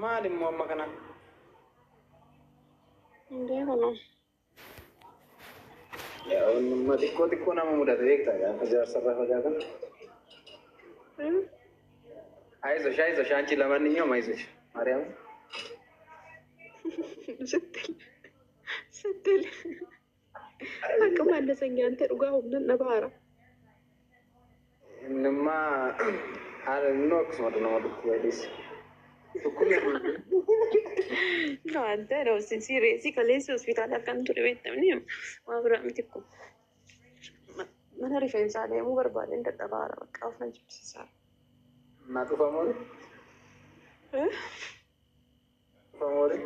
Maal immoo amma kana? Hin beeku. Yaa onnummaa xiqqoo xiqqoo nama mudata beektaa gaafa jaarsarraa fagaatan. አይዞሽ አይዞሽ አንቺ ለማንኛውም አይዞሽ ማርያም። ስትል ስትል አቅም አነሰኝ። አንተ dhugaa humna dhabaara. Innummaa haala innoo akkasuma nama dhukkuba dhiisi. Dhukkubni No, አንተ ነው serious kaleessa hospitaala akkan ture beektamni waa biraa miti kun. Mana rifeensaa deemuu barbaadeen dadhabaara bakka of na jibbisiisaa. Na dhufamoori? Dhufamoori?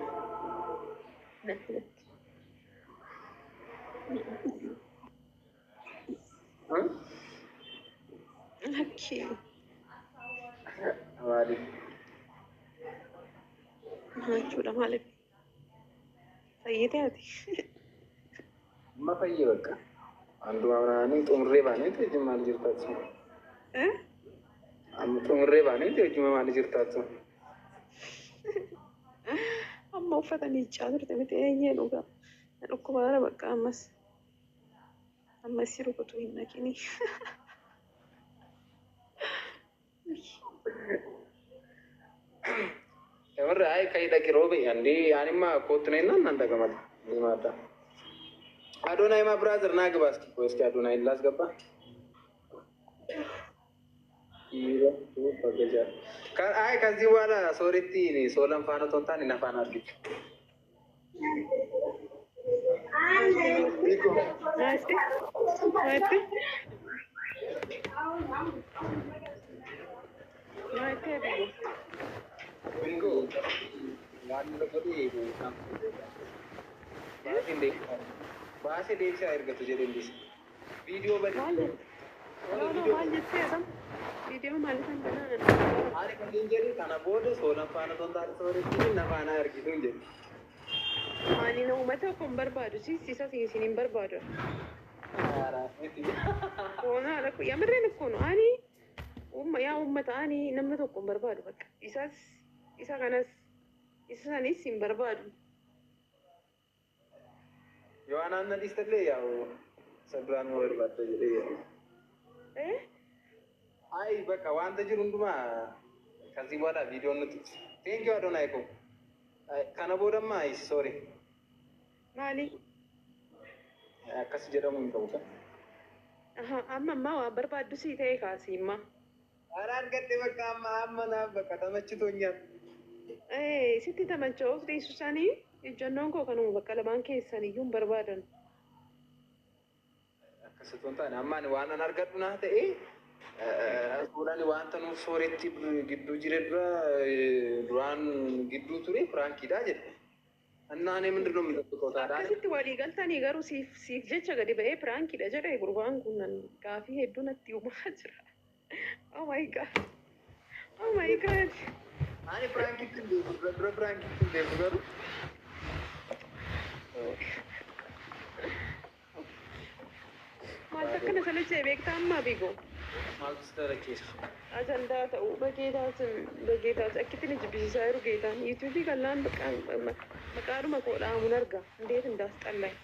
Natti natti. Lakki. Maaliif? Jechuudha maaliif? Fayyitee ati? Amma fayyee bakka. Anduma naanii xumurree baanee wajjin maal jirtaatu? Amma xumurree baanee wajjin maal jirtaatu? Amma uffata miiccaa turte miti eenyee dhugaa. Na dhukkubaara bakka ammas. Ammas si rukutuu hin dhaqini. Yamarra ay kai dhaqi roobe andi anima kootu ነና እናንተ ገመል ሊማዳ አዶናይ my brother ና ግባ እስኪ ቆይ እስኪ አዶናይ ላስገባ። አይ ከዚህ በኋላ ሶሪቲ ሶለን ፋኖ ቶንታን ነፋን አርጊ። Maatti? Maatti? Maatti abigo. ቢንጎ waan godhe baasee deebisaa ergatu jedheen dhiise. Viidiyoo badi. Maal jette? No, no, maal jettee asam? Viidiyoo maaliifan banaa? Ani kan hin jedhe kana booda soolan faana tontaan sooritti nafaana argitu hin jedhe. Ani na uummata tokko hin barbaadu. Siis isa isin hin barbaadu. Koona lakku yamirreen እኮ ነው. Ani yaa uummata ani nama tokko hin barbaadu bakka. Isas isa kanas isa sanis hin barbaadu. Yoo anaan na dhiistallee yaa'u isa duraan nu barbaadda jedhee yaa'u. Eh? Ay በቃ wanta jiru hundumaa ከዚህ በኋላ ቪዲዮ nuti thank you አዶናይ ko kana boodammaa ay sorry. Maali? Akkas jedhamu hin qabu kan. Aha, amma ammaa waan barbaaddu sii ta'e kaasii immaa. Ara argadhe bakka amma amma naaf bakka tamachitoኛል. Eh, sitti tamacha'uuf dhiisu isaanii ejjennoon koo kanuma bakka lamaan keessan iyyuu hin barbaadan. Akkasitti hin taane amma ani waan an argadhu naa ta'e suuraan wanta nuuf sooretti gidduu jire dura duraan gidduu ture prankiidha jedhe. እና እኔ ምንድን ነው የምጠብቀው ታዲያ? Akkasitti walii galtanii garuu siif jecha gadi ba'ee prankiidha jedhe gurbaan kun nan gaafii hedduu natti uumaa jira. Oh my God. Oh my God. Ani prankitti hin beeku dura dura prankitti hin beeku garuu. Maaltu akkana salachee beektaa ammaa bigo? Maaltu si dalacheessa? Ajandaa ta'uu በጌታስም በጌታስ akkitti ni jibbisiisaa jiru ጌታን ዩቲዩብ kallaan maqaadhuma koo dhaamuun arga እንዴት እንዳስጠላኝ።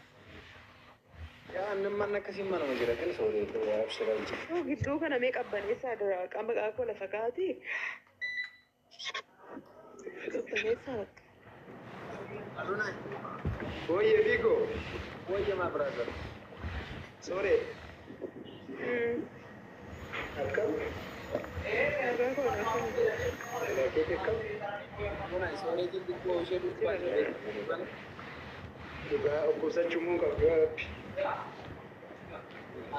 Yaa annammaan akkasii manuma jira ግን sooree abshira jira. Yoo gidduu kana mee qabbaneessaa dura maqaa koo lafa kaati. Qabbaneessaa bakka. Adonai. Oye, Vigo. Oye, my brother. Sorry. Akkam? Nagaa koo akkam? Keeti akkam? Adonai sooreetiin xiqqoo ishee dhukkubaa ishee Dhugaa dhukkubsachuu immoo qabdu Rabbi.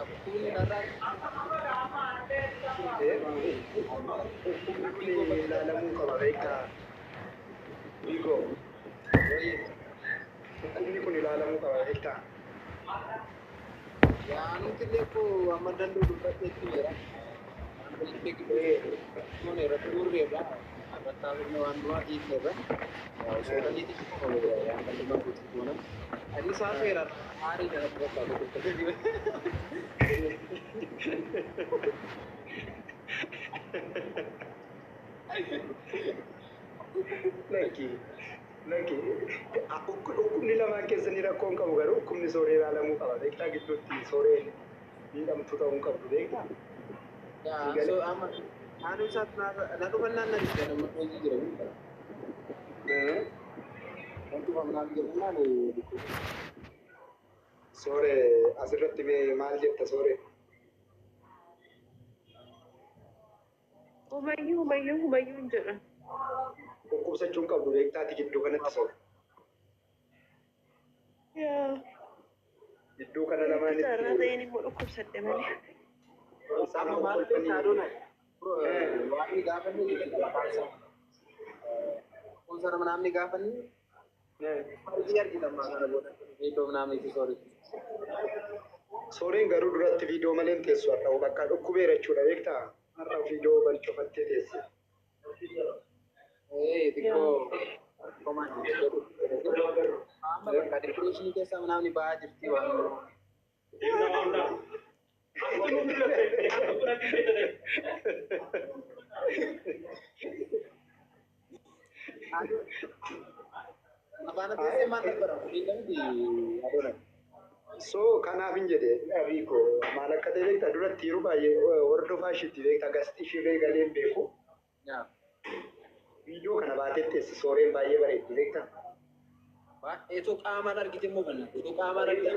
Akkuun narraa Dhukkubni kun ilaalamuu qaba beektaa. Vigo. Oye. Dhukkubni kun ilaalamuu qaba beektaa. Yaa nuti illee koo amma danda'u dubbadheetti jira. Kun irratti gurreerra. Irratti haasofne waan duraa dhiifneerra. Sooraniiti yaa kan guutuu goona. Inni isaa seera aarii kanatti fakkaatu. Lakki lakki dhukkubni lamaan keessanii rakkoo hin qabu garuu dhukkubni sooree ilaalamuu qaba beektaa gidduutti sooree miidhamtuu ta'uu hin qabdu beektaa. Yaa so amma naannoo isaatti na dhufannaan na dhufee nama hojii jira. Wanti humnaan jedhamaan Sooree asirratti mee maal jetta sooree? Humayyuu humayyuu humayyuu hin jedhan. Dhukkubsachuu hin qabdu beektaati gidduu kanatti soore. Yaa. Gidduu kana Carraa lamaanitti ta'een immoo dhukkubsadhe malee. isaan amma maal beektaa adoona waan gaafanne jechuudha. Sponsor ምናምን gaafanne hojii argita amma kana booda viidiyoo ምናምን itti soori. Sooreen garuu duratti viidiyoo malee hin teessu har'a bakka dhukkubeera jechuudha beektaa har'a viidiyoo balchofattee teesse. Ee xiqqoo komaan amma bakka depression keessa ምናምን ba'aa jirti waan. Afaan teessee maal dabbara? Miidhamti adoona. So kanaaf hin jedhe abiiko maal akka ta'e beektaa duratti yeroo baay'ee hordofaa ishiitti beektaa gastii ishee galee hin beeku. Viidiyoo kana baatee teessi sooreen baay'ee bareeddi beektaa. Baay'eetu qaamaan argite immoo banna. Itoo qaamaan argite.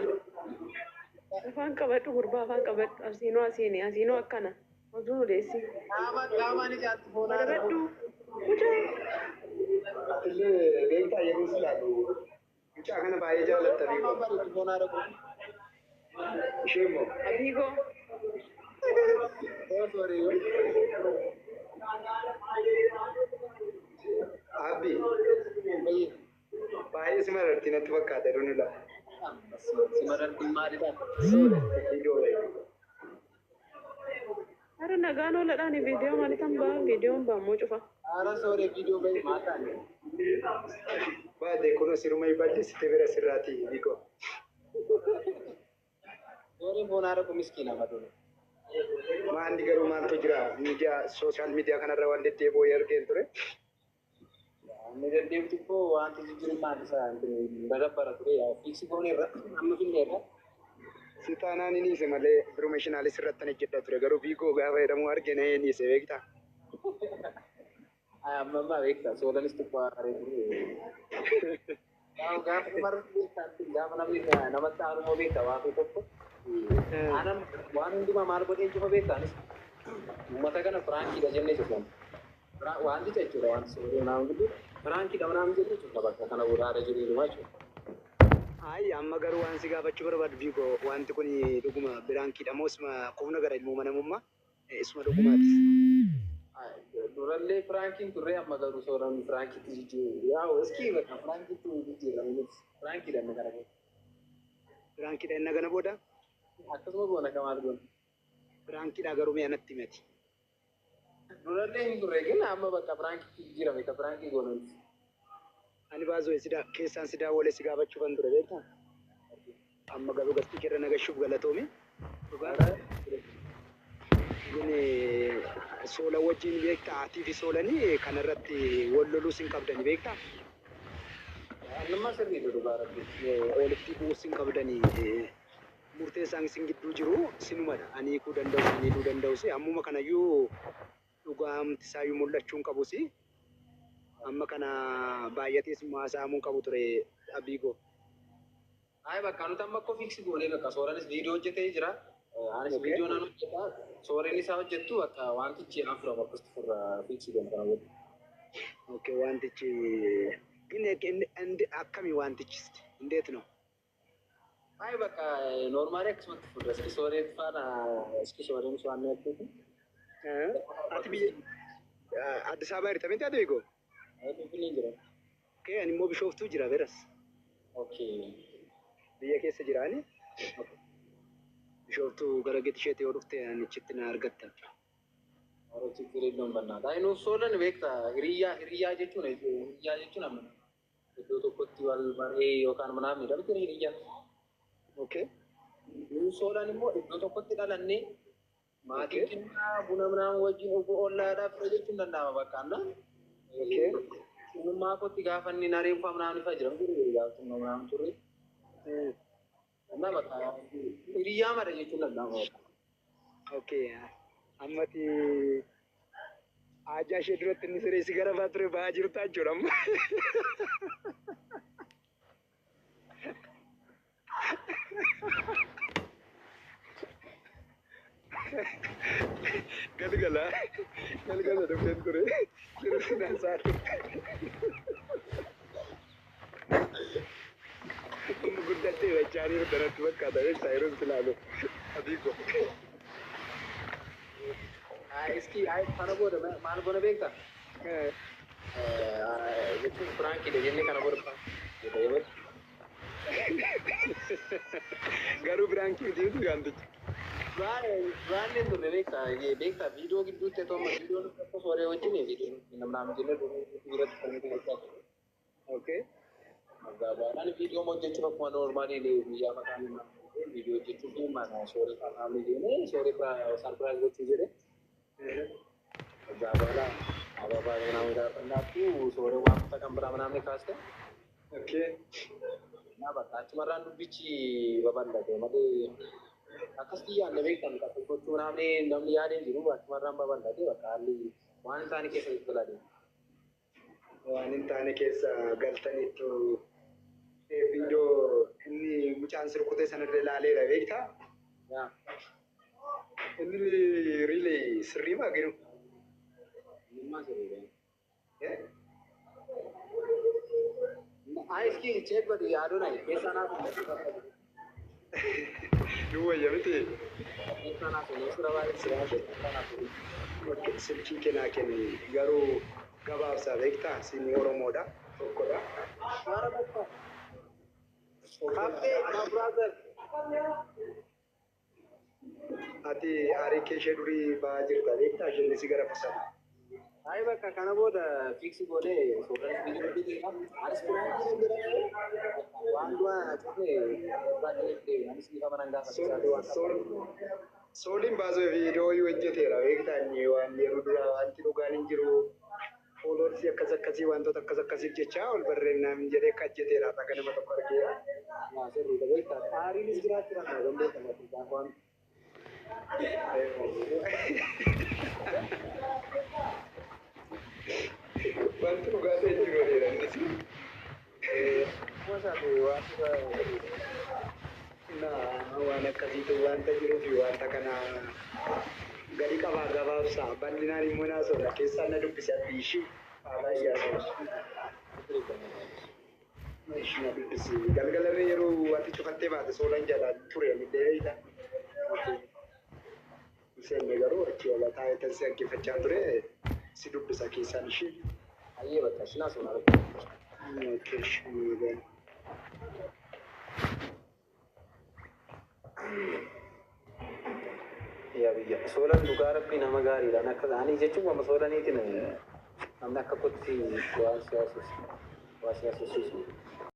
Afaan qabadhu gurbaa afaan qabadhu asiinoo asiini asiinoo akkana. Oduu nu deessi. Qaama qaamaan ijaatti foonaa. Qabadhu. Mucaa. Atillee beektaa yeroo si ilaalu mucaa kana baay'ee jaallatta Qaamaan beeku. bareedu foonaa dhaqu. Ishee immoo Abiigoo. Oh sorry. Abbi baay'ee si mararti natti fakkaata yeroo nu ilaalu. Si mararti maalidha? Viidiyoo baay'ee. Ara nagaan ooladhaan viidiyoo maalitan ba'a viidiyoon ba'ammoo cufa. Ara sorry viidiyoo baay'ee maal ta'ani? Baate kun siruma bal'isite bira sirraati biiko. Sorry foonaa dhaqu miskiina maduun. Maalli garuu maaltu jira miidiyaa social media kanarra waan deddeebi'uu argeen ture. Inni deddeebitu koo wanti jijjiirummaan isaa dadabbara ture yaa fix gooneerra amma finneerra. Si taanaan inni hiise malee professionaalis irratti hojjedha ture garuu biikoo gaafa jedhamu argine inni hiise beektaa. Amma ammaa beektaa soolanis xiqqoo haaree ture. Gaafa dhumarratti beektaa gaafa namni namatti haarummoo beektaa waan tokko. Aanan waan hundumaa maal godhee cufa beektaanis uummata kana prankiidha jennee cufa. Wanti jechuudha wanti sooree naan gidduu prankiidha naan jennee cufa bakka kana booda haala jireenya jechuudha. Ayi amma garuu waan si gaafachuu barbaadu biikoo wanti kun dhuguma prankiidha moo isuma qubna gara ilmoo namummaa isuma dhugumaati. Durallee prankiin turre amma garuu sooraan prankiitti jijjiiru. Yaa iskii bakka prankiitti jijjiirame prankiidha inni kana booda. Prankiidha inni kana booda. Akkasuma goona kamaal goona. Prankiidha garuu mi'a natti himati. Durallee hin turre ግን amma bakka prankiitti jijjiirame ka prankii goona. Ani baazoo sidaa keessaan sidaa walee si gaafachuu kan ture beektaa? Amma garuu gastii keerra nagashuuf galatoomi. Dhugaa. Kun soola wajjin beektaa atii fi soolanii kanarratti wal loluus hin qabdani beektaa? Annummaa sirriidha dhugaa rabbi. Walitti bu'uus hin qabdani. Murteessaan isin gidduu jiru sinumadha. Ani hiikuu danda'u, ani hiikuu danda'us. Ammuma kanayyuu dhugaamti isaayyuu mul'achuu hin qabus. Amma kana baay'atees haasa'amuu hin qabu ture abiigoo. Ayi bakka nuti amma akkoo fix goonee bakka sooranis viidiyoo hojjetee jira. Anis viidiyoo nan hojjeta. Sooreen isaa hojjettu bakka wantichi afurama akkasitti furra fix goone kana booda. Okay, wantichi ግን akkami wantichi እንዴት ነው? Ayi bakka normally akkasumatti furra. Iski sooreen faana iski sooreen waan yattuuti. Ati biyya Addis Ababa jirta miti ati beekoo? Finfinnee jira. Okay, ani immoo Bishooftuu jira beras. Biyya keessa jiraani. Bishooftuu gara gati isheetti yoo dhufte ani achitti na argatta. ኧረ ችግር የለውም በእናትህ። አይ nuuf soolan beektaa hiriyyaa hiriyyaa jechuun hiriyyaa jechuun amma iddoo tokkotti wal baree yookaan ምናምን dha hiriyyaa. Nuuf soolan immoo iddoo tokkotti dhalannee maatiin keenya buna ምናምን wajjin obbo ollaadhaa fira jechuun danda'ama bakka anna. Ijoollummaa kootti gaafa inni naree uffaa ምናምን ifa jira ture gaafa ምናምን ture. እና በቃ hiriyaa mara jechuun danda'ama. Okay. Ammati haajaa ishee duratti inni siree si garafaa ture ba'aa jirta jechuudha amma. Galgala galgala dhufeen ture siree naan saa turte. Amma guddattee dachaarii irratti fakkaata beektaa yeroo si ilaalu. Abiiko. Iski kana booda maal goona beektaa? Jechuun prankiidha jennee kana booda prankiidha yeroo. Garuu prankii miti miti gaantichi. Duraan turre beektaa beektaa viidiyoo gidduutti otoo viidiyoon tokko sooree wajjin viidiyoon namnaam jennee biratti kan nuti gochaa turre. Okay. Gabaadhaan viidiyoo hojjechuuf akkuma normalii guyyaa maqaan viidiyoo hojjechuuf mana sooree kanaan deemee sooree surprise gochuu jedhe. Gabaadhaan ababaa ምናምን gaafa sooree waantota kan biraa ምናምን kaaste. Okay. Na bakka achumarraan dubbichi babal'ate malee akkasitti yaadne beektan akkas gochuu namni namni yaadeen jiru achumarraan babal'ate bakka haalli waan isaanii keessa galate. Waan hin taane keessa galtaniittu viidiyoo inni mucaan sirkutee sanarra ilaaleera beektaa? Yaa. Inni really sirrii maa giru? Innimmaa sirriidha. Ay iski check godhi yaaduun keessa naaf Nu wayya miti. keessa naaf suura baay'ee keessa naaf. Okay, silkii kennaa kenni garuu gabaabsaa beektaa? Sinni Oromoodha tokkodha. Maara bakka. Happy my brother. Ati aarii kee ishee durii ba'aa jirta beektaa? Isheen si gara fasana. Ay bakka kana booda fix godhee suuraan viidiyoo hojjeteera. Anis prankii waan du'a cufee baay'ee anis dhiifama nan gaafata. Sooliin baasee viidiyoo hojjeteera beektaa? Inni waan yeroo duraa wanti dhugaan hin jiru. Followersii akkas akkasii wantoota akkas akkasiif jecha ol barreennaan jedhee akka hojjeteera har'a ganama tokko argeera. Yaa sirriidha beektaa. Aariinis jiraachuu danda'a gambeekama gaafa waan. Wanti dhugaa ta'e hin jiru jedheera innis. Akkuma isaati waan Na waan akkasiitu wanta jiruu fi wanta kana gadi qabaa gabaabsaa bal'inaan immoo naasofna keessaan na dubbise ati ishii haala iyyaasuus. Ishii na dubbisi galgalarree yeroo ati cufattee baate soolan jalaan ture anillee beektaa. Seenne garuu achi ola taa'ee tan si dhaggeeffachaa ture si dubbisa keessaan ishii. Ayyee bakka ishii naasofna. Okay, ishii. Yaa biyya soolan dhugaa rabbii nama gaariidhaan akka ani jechuun wama soolaniitiin namni akka kotti waan siyaasuus waa siyaasuus.